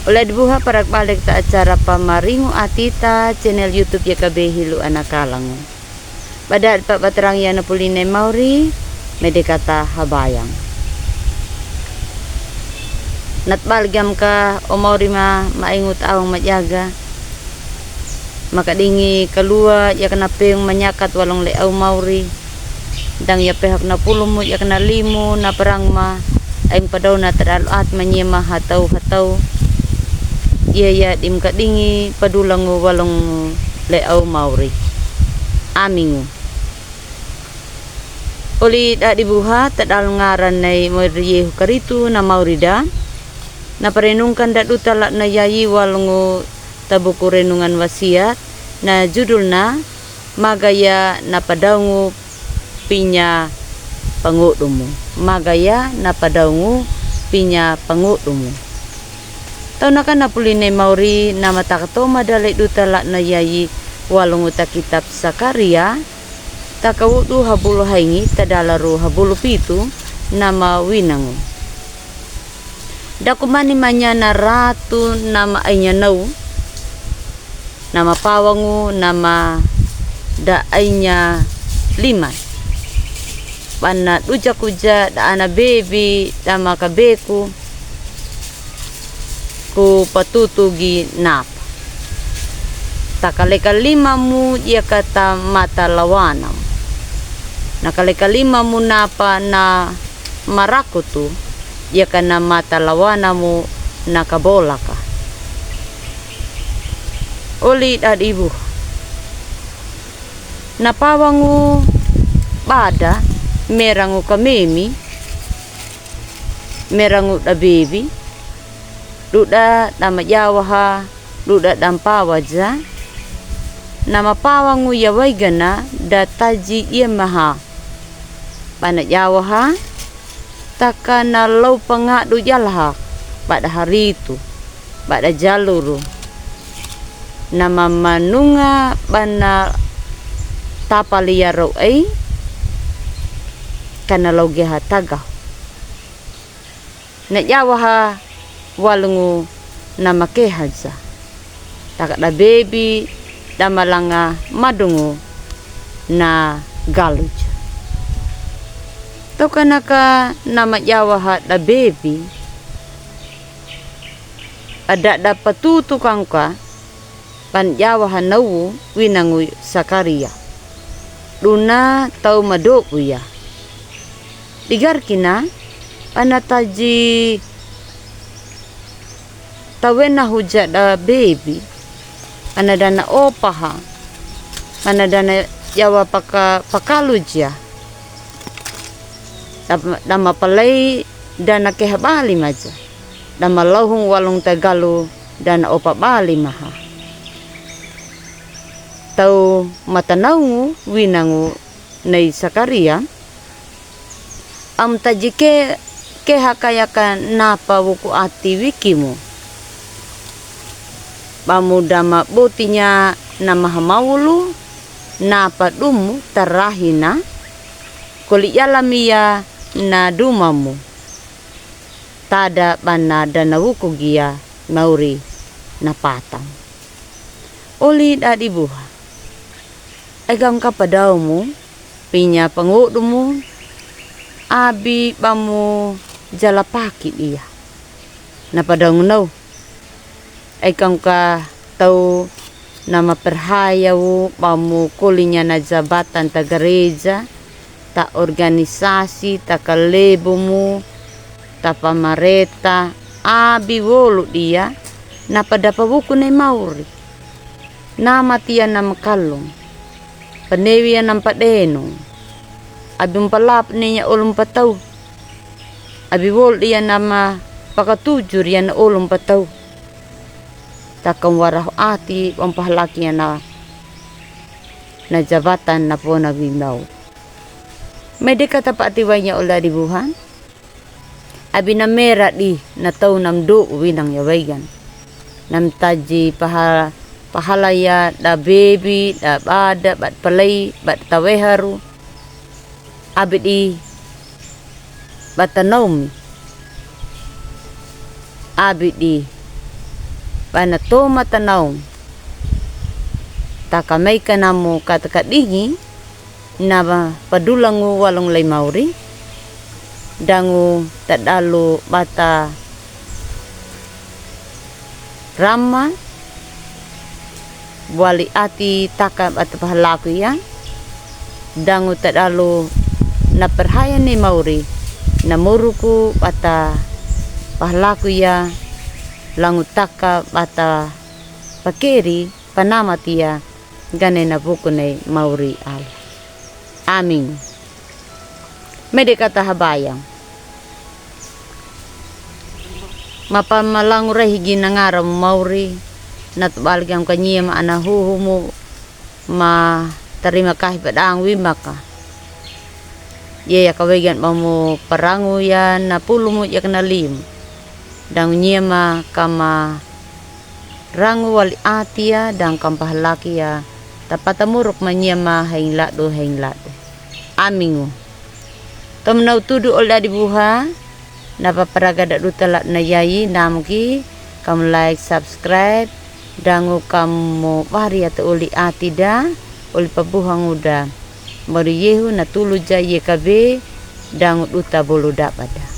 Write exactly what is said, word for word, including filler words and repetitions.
Ole dibuha, parak balik ta acara Pamaringu Ati ta channel YouTube Yakabe Hilu Ana Kalangu. Bada pa batarang ya na puline mauri, medekata habayang. Nat bal gam ka o mauri ma, maingut awang majaga. Makadingi kalua ya kena peung manyakat walung le au mauri. Dang ya pehak na pulumu ya kena limu na perang ma, aing padau na tadal at manyema hatau-hatau. Iya ya dim kadingi padulangu walung le au mauri. Amingu. Oli da dibuha tadal ngaran nai mauri Yehu karitu na mauri da. Na parenungkan da duta la na yayi walungu tabuku renungan wasiat, na judulna Magaya na padaungu pinya pangudumu. Magaya na padaungu pinya pangudumu. Tau naka na puline mauri na matakato madale duta la na yayi walungu ta kitab Sakaria, takawudu habulu haingi tadala ru habulu pitu na mawinangu. Da kumani manya na ratu na ma ainya nau, na ma pawangu, na ma da ainya lima. Bana duja kuja da ana bebi da ma kabeku ku patutu gi napa. Takaleka limamu ya kata mata lawanamu. Na kaleka limamu napa na marakutu, ya kana mata lawanamu na kabolaka. Oli da dibuha. Na pawangu bada merangu kamemi, merangu da bebi, duda da majawaha, duda da mpawaja, na ma pawangu ya waigana da taji ya maha. Bana jawaha, taka na lau pangadu jalaha, bada haritu, bada jaluru. Na mamanunga bana tapali ya rau ai, kana lau geha tagahu. Na jawaha walungu na makeha ja. Taka da bebi da malanga madungu na galu ja. Toka naka na majawaha da bebi. Ada da patutu kangka. Pan jawaha nau winangu Sakaria. Duna tau madobu ya. Digar kina, pana taji tawena huja da bebi. Pana dana opaha. Pana dana jawa paka, pakalu ja. Dama, dama palai dana keha bali maja. Dama lauhung walung tagalu dana opa bali maha. Tau matanaungu winangu nei Sakaria. Am tajike keha kayaka napa wuku ati wikimu. Bamu dama botinya na maha maulu napa dumu tarahina. Koli yalamiya na dumamu. Tada bana dana wuku gia mauri na patam. Oli dadi buha. Ai gam ka padaumu, pinya pangodumu, abi bamu jalapaki dia. Na padaungu nau. Ai gam ka tau na maperhaya wu bamu kolinya na jabatan ta gareja, ta organisasi, ta kalebumu, ta pamareta, abi wolu dia, na padapa wuku nei mauri. Na matiya na makalung. Panewi ya na mpadenung. Abi mpalap nei ya olu mpatau. Abi wolu dia na mapakatuju ria na olu mpatau. Takam warahu ati bamu pahalaki ya na, na jabatan na pona wimbau. Mede kata pati wainya ola di buhan. Abi na mera di na tau na mdo winang ya waigan. Na mtaji paha, pahala ya da bebi, da bada, bat palai, bat taweharu. Abi di batanaumi. Abi di Bana toma tanaung taka mai kanamo kata kadingi na padulangu walong lai mauri, dangu tadalu bata rama wali ati taka bata pahalaku ya, dangu tadalu na perhaya ni mauri na muruku bata pahalaku ya, langu taka bata pakeri panama tia gane na buku nei mauri ala. Amin. Mede kata habaya mapa malangu rehi gi nangara mu mauri. Na tubalgi amu kanyia ma ana huhumu ma tarima kahi padangu wi maka. Ye yaka wegan bamu parangu ya na pulumu yaka na limu. Dangu nyema kama rangu wali ati ya dangu kama pahalaki ya tapata muruk ma nyema haing ladu haing ladu. Amingu. Tom na utudu oli dadi buha na paparaga daduta ladu na yayi namuki. Kamu like, subscribe, dangu kamu bari ata oli ati da oli pabuhangu da. Baru yehu na tulu ja yeka be dangu duta bolu daba da.